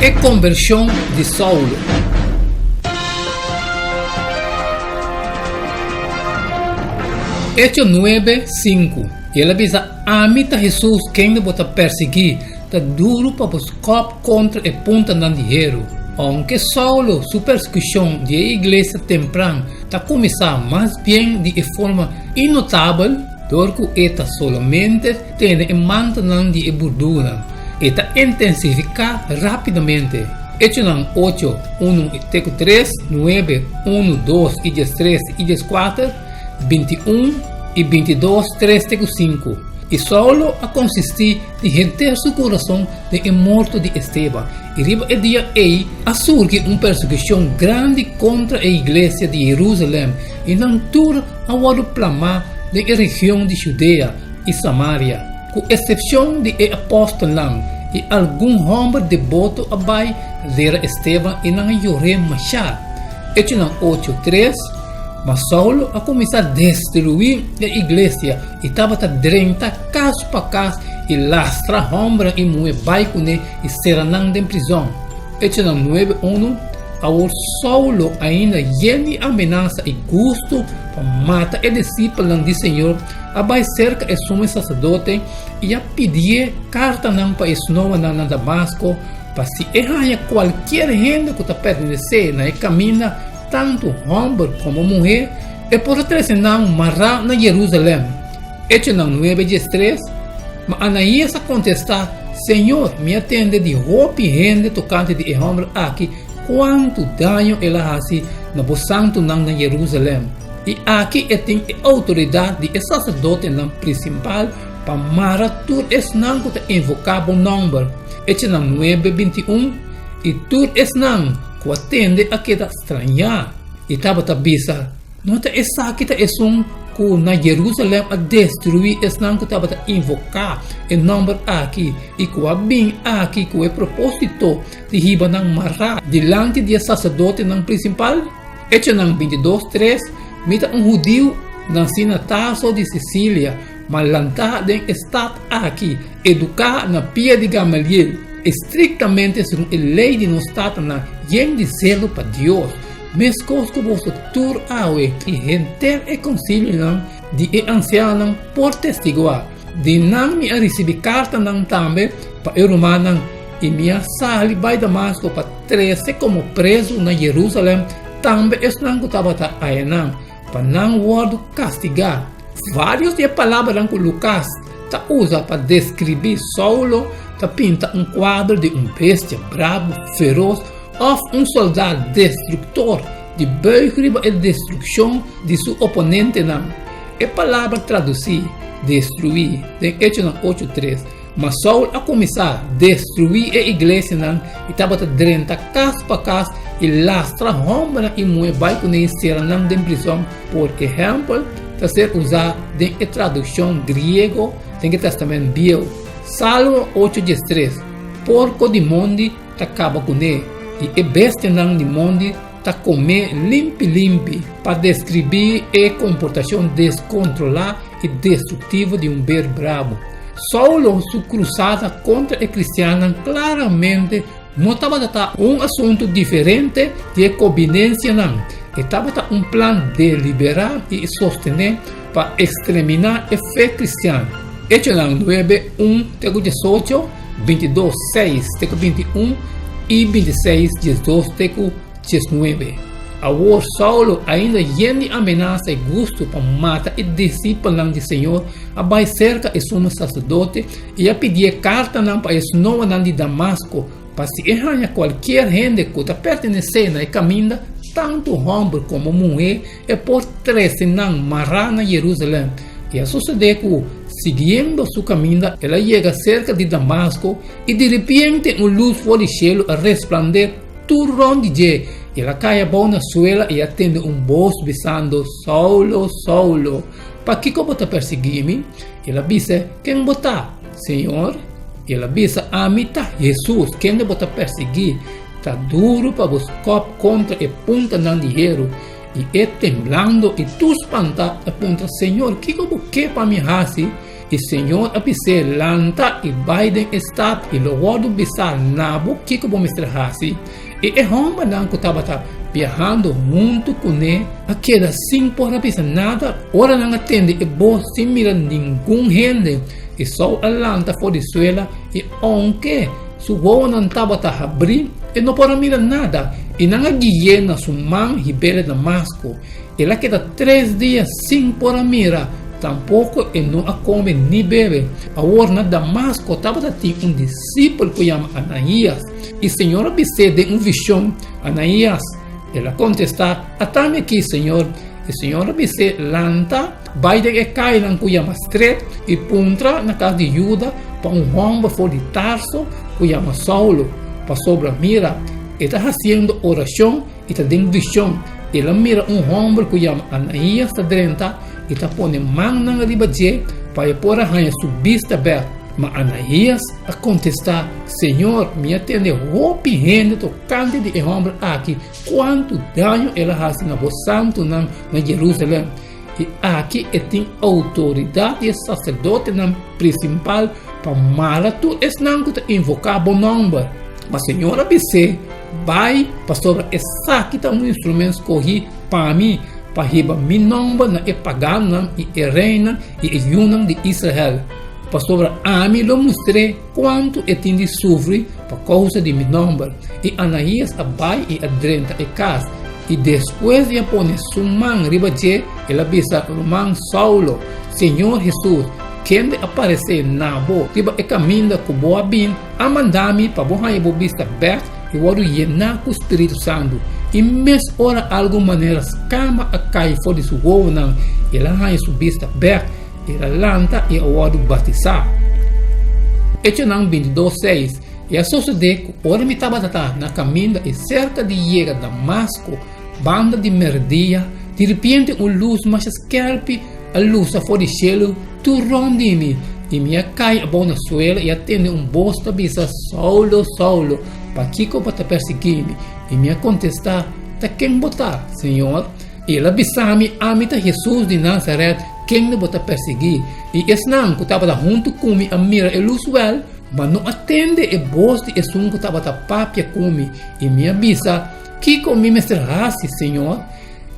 E kombershon di Saulo. Echo nuebe, sinku, I el a bisa, Ami ta Hesus kende bo ta persiguí, ta duru pa bo skòp kontra e puntanan di heru. Ounke Saulo su persekushon di e iglesia tempran ta kuminsá mas bien di e forma innotabel, dor ku e ta solamente tene e mantanan di e burdunan, e ta intensifiká rápidamente. Echonan ocho, unu te ku tres, nuebe, unu, dos i diestres i dieskuater, bintiun i bintidos, tres te ku sinku. I Saulo a konsistí di henter su kurason den e morto di Esteban, i riba e dia ei a surgi un persekushon grandi kontra e iglesia di Herusalèm, i nan tur a wòrdu plamá den e region di Judea i Samaria, ku eksepshon di e apòstelnan, i algun hòmber deboto a bai lera Esteban i nan a yor'é mashá. Echonan ocho, tres. Ma Saulo a kuminsá destruí e iglesia i tabata drenta kas pa kas i lastra hòmbernan i muhé bai kuné i sera nan den prizòn. Echonan nuebe, unu. Awor Saulo, ainda yen di amenasa i gustu pa mata e disipelnan di Señor, a bai serka e sumo saserdote i a pidié kartanan pa e snoanan na Damasko, pa si e haña kualkier hende ku ta pertenesé na e kaminda, tantu hòmber komo muhé, e por a trese nan mará na Jerusalèm. Echonan nuebe diestres. Ma Anaías a kontestá, Señor, mi a tende di hopi hende tokante di e hòmber aki kuantu daño el a hasi na bo santunan na Jerusalèm. I aki e tin e outoridat di e saserdotenan prinsipal pa mara tur esnan ku ta invoká bo nòmber. Echonan nuebe bintiun. I tur esnan ku a tende a keda strañá i tabata bisa, No ta esaki ta esun ku na Jerusalèm a destruí esnan ku tabata invoká e nòmber aki i ku a bin aki ku e propósito di hiba nan mará dilanti di e saserdotenan prinsipal? Echonan bintidos, tres, Mi ta un hudiu nasí na Tarso di Sisilia, ma lantá den e stat aki, eduká na pia di Gamaliel, estriktamente segun e lei di nos tatanan, yen di zelo pa Dios. Meskos ku boso tur awe i henter e konsilionan di e ansianonan por testiguá, di nan mi a risibí kartanan tambe pa e rumannan, i mi a sali bai Damasko pa trese komo prezu na Jerusalèm tambe esnan ku tabata ayanan, pa nan wòrdu kastigá. Vários di e palabranan ku Lukas ta usa pa deskribí Saulo ta pinta un kuadro di un bestia brabu, feros, Òf un soldá destruktor di buig riba e destrukshon di su oponentenan. E palabra tradusí destruí den Echonan ocho tres, Ma Saul a kuminsá destruí e iglesianan i tabata drenta kas pa kas i lastra hòmbernan i muhé bai kuné i sera nan den prizòn. Por ehèmpel, ta ser usá den e tradukshon griego den e Tèstamènt Bieu. Salmo ocho diestres, Porko di mondi ta kaba kuné, i e bestianan di mondi ta kom'é limpi limpi, pa deskribí e komportashon deskontrolá i destruktivo di un ber brabu. Saulo su krusada kontra e kristiannan klaramente no tabata ta un asuntu diferente di e kobinensianan, e tabata un plan deliberá i sostené pa eksterminá e fe kristian. Echonan nuebe, un te ku diesocho. 22, 6 te ku 21 i 26, 12 te ku 19. Awor Saulo, ainda yen di amenasa i gustu pa mata e disipelnan di Señor, a bai serka e sumo saserdote i a pidié kartanan pa e snoanan di Damasko, pa si e haña kualkier hende ku ta pertenesé na e kaminda, tantu hòmber komo muhé, E por trese nan mará na Jerusalèm. I a sosodé ku, siguiendo su kaminda, el a yega serka di Damasko, i diripiente un lus for di shelu a resplandé tur rònt di dje, i el a kai abou na suela i a tende un bos bisando, Saulo, Saulo, pakiko bo ta persiguí mi? I el a bisa, Ken bo ta, Señor? I el a bisa, Ami ta Hesus, kende bo ta persiguí. Ta duru pa bo skòp kontra e puntanan di heru. I e temblando i tur spantá a puntra, Señor, kiko bo ke pa mi hasi? I Señor a bis'é, Lanta i bai den e stat, i lo wòrdu bisá na bo kiko bo mester hasi. I e hòmbernan ku tabata biahando huntu kuné a keda sin por a bisa nada ora nan a tende e bos sin mira ningun hende. I Saul a lanta for di suela, i ounke su wowonan tabata habrí, e no por a mira nada, i nan a gui'é na su man hib'é Damasko. El a keda tres dia sin por a mira, tampoko e no a kome ni bebe. Awor na Damasko tabata tin un disipel ku yama Anaías, i Señor a bis'é den un vishon, Anaías! El a kontestá, Atami aki, Señor. I Señor a bis'é, Lanta, bai den e kayanan ku yama Stret i puntra na kas di Juda pa un hòmber for di Tarso ku yama Saulo, pasobra mira, e ta hasiendo orashon i ta den vishon, el a mira un hòmber ku yama Anaías ta drenta i ta pone mannan riba dje pa e por a haña su bista bèk. Ma Anaías a kontestá, Señor, mi a tende hopi hende tokante di e hòmber aki, kuantu daño el a hasi na bo santunan na Jerusalèm. I aki e tin outoridat di e saserdotenan prinsipal pa mara tur esnan ku ta invoká bo nòmber. Ma Señor a bis'é, Bai, pasobra esaki ta un instrument skohí pa mi pa hiba mi nòmber na e paganonan i e reinan i e yunan di Israel, pasobra ami lo mustr'é kuantu e tin di sufri pa kousa di mi nòmber. I Anaías a bai i a drenta e kas. I despues di a pone su man riba dje, el a bisa, Ruman Saulo, Señor Hesus, kende a paresé na bo riba e kaminda ku bo a bin, a manda mi pa bo haña bo bista bèk i wòrdu yená ku spiritu santu. I mes ora algu manera skama a kai for di su wowonan, el a haña su bista bèk, el a lanta i a wòrdu batisá. Echonan bintidos seis. I a sosodé ku ora mi tabata ta na kaminda i serka di yega Damasko, banda di mèrdia, diripiente un lus masha skèrpi a lusa for di shelu tur rònt di mi, i mi a kai abou na suela i a tende un bos ta bisa, Saulo, Saulo, pakiko bo ta persiguí mi? I mi a kontestá, Ta ken bo ta, Señor? I el a bisa mi, Ami ta Hesus di Nazaret, kende bo ta persiguí. I esnan ku tabata huntu ku mi a mira e lus wèl, Ma no a tende e bos di esun ku tabata papia ku mi, i mi a bisa, Kiko mi mester hasi, Señor?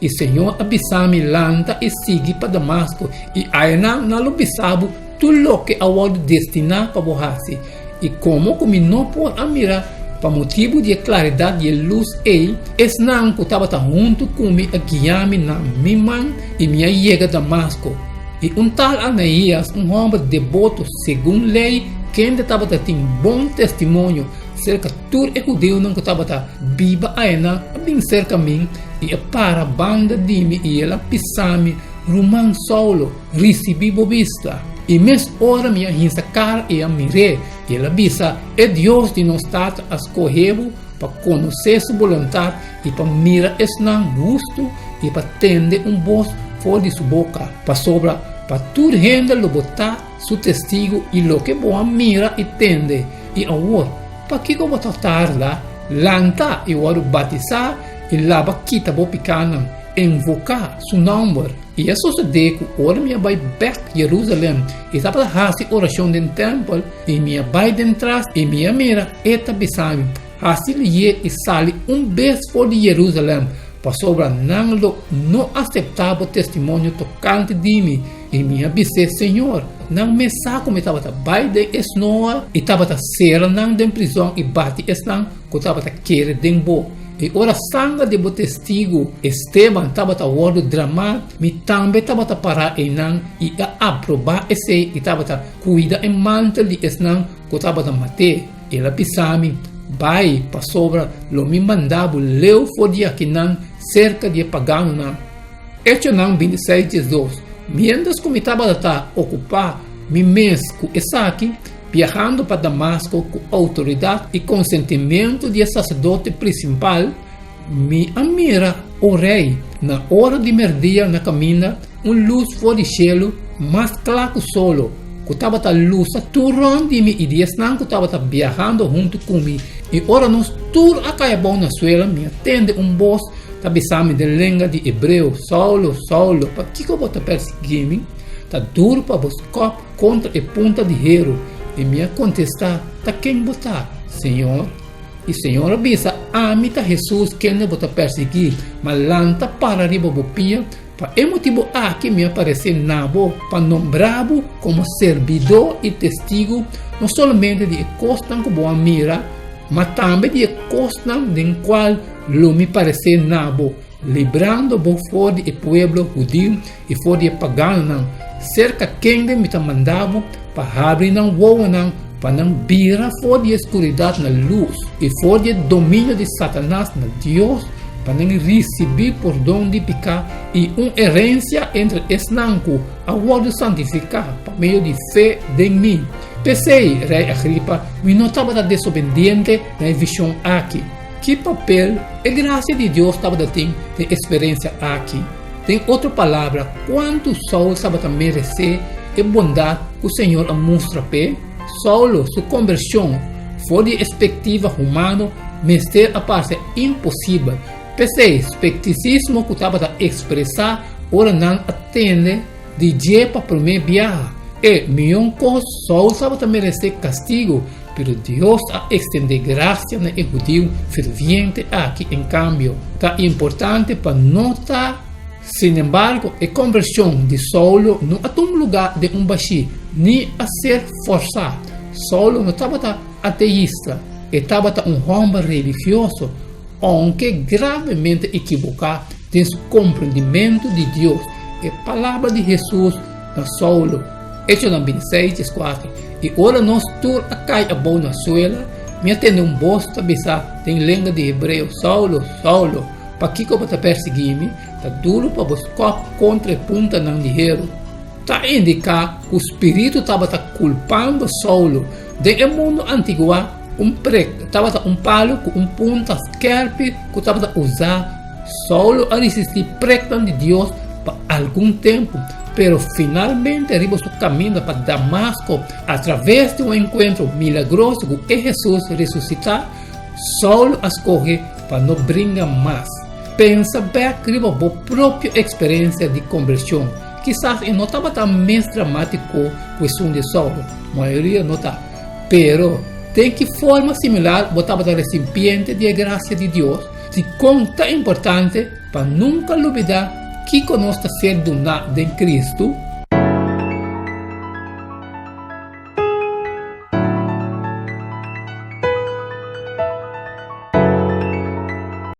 I Señor a bisa mi, Lanta i sigui pa Damasko, i ayanan nan lo bisa bo tur loke a wòrdu destiná pa bo hasi. I komo ku mi no por a mira pa motibu di e klaridat di e lus ei, esnan ku tabata huntu ku mi a guia mi na mi man, i mi a yega Damasko. I un tal Anaías, un hòmber deboto segun lei, kende tabata tin bon testimonio serka tur e hudiunan ku tabata biba ayanan, a bin serka mi i a para banda di mi i el a bisa mi, Ruman Saulo, risibí bo bista. I mes ora mi a hinsa kara i a mir'é, i el a bisa, E Dios di nos tata a skohe bo pa konosé su boluntat i pa mira esnan hustu i pa tende un bos for di su boka, pasobra pa tur hende lo bo ta su testigu i loke bo a mira i tende. I awor, pakiko bo ta tarda? Lanta i wòrdu batisá i laba kita bo pikánan, invoká su nòmber. I a sosodé ku ora mi a bai bèk Jerusalèm i tabata hasi orashon den tèmpel, i mi a bai den tras i mi a mira e ta bisa mi, Hasi lihé i sali un bes for di Jerusalèm, pasobra nan lo no aseptá bo testimonio tokante di mi. I mi a bis'é, Señor, nan mes sa ku mi tabata bai den e snoa i tabata sera nan den prizòn i bati esnan ku tabata kere den bo. I ora sanger di bo testigu Esteban tabata wòrdu dramá, mi tambe tabata pará einan i a aprobá esei i tabata kuida e mantel di esnan ku tabata mat'é. El a bisa mi, Bai, pasobra lo mi manda bo leu for di akinan serka di e paganonan. Echonan bintiseis diesdos Miéntras ku mi tabata ta okupá mi mes ku esaki, biahando pa Damasko ku outoridat i konsentimentu di e saserdote prinsipal, mi a mira, o rei, na ora di mèrdia na kaminda, un lus for di shelu mas kla ku solo, ku tabata lusa tur rònt di mi i di esnan ku tabata biahando huntu ku mi. I ora nos tur a kai abou na suela, mi a tende un bos ta bisa mi den lenga di hebreo, Saulo, Saulo, pakiko bo ta persiguí mi? Ta duru pa bo skòp kontra e punta di heru. I mi a kontestá, Ta ken bo ta, Señor? I Señor a bisa, Ami ta Hesus kende bo ta persiguí, ma lanta para riba bo pia, pa e motibu aki mi a paresé na bo pa nombrá bo komo serbidó i testigu no solamente di e kosnan ku bo a mira, ma tambe di e kosnan den kual lo mi paresé na bo, librando bo for di e pueblo hudiu i for di e paganonan, serka kende mi ta manda bo pa habri nan wowonan pa nan bira for di e skuridat na lus i for di e dominio di Satanas na Dios, pa nan risibí pordon di piká i un herensia entre esnan ku a wòrdu santifiká pa medio di fe den mi. P'esei, Rei Agripa, mi no tabata desobediente na e vishon aki. Ki papel e grasia di Dios tabata tin den e eksperensia aki? Den otro palabra, kuantu Saul tabata meresé e bondat ku Señor a mustra p'e? Saulo su kombershon for di e spektiva humano mester a parse imposibel. P'esei, spektisismo ku tabata ekspresá ora nan a tende di dje pa promé biaha, e mion kos Saul tabata meresé kastigu, pero Dios a ekstendé grasia na e hudiu ferviente aki en kambio. Ta importante pa nota, sinembargo, e kombershon di Saulo no a tuma lugá den un bashí ni a ser fòrsá. Saulo no tabata ateista, e tabata un hòmber religioso, ounke gravemente ekiboká den su komprendimentu di Dios. E palabra di Hesus na Saulo, Echonan bintiseis, dieskuater, I ora nos tur a kai abou na suela, mi a tende un bos ta bisa den lenga di hebreo, Saulo, Saulo, pakiko bo ta persiguí mi? Ta duru pa bo skòp kontra e puntanan di heru. Ta indiká ku spiritu tabata kulpando Saulo. Den e mundu antiguá, un prek tabata un palu ku un punta skèrpi ku tabata usá. Saulo a risistí preknan di Dios pa algun tempu, pero finalmente riba su kaminda pa Damasko, atraves di un enkuentro milagroso ku e Hesus resusitá, Saulo a skohe pa no bringa mas. Pensa bèk riba bo propio eksperensia di kombershon. Kisas e no tabata mes dramátiko ku esun di Saulo, mayoria no ta. Pero, den ki forma similar bo tabata resipiente di e grasia di Dios? Dikon ta importante pa nunka lubidá kiko nos ta ser duná den Kristu?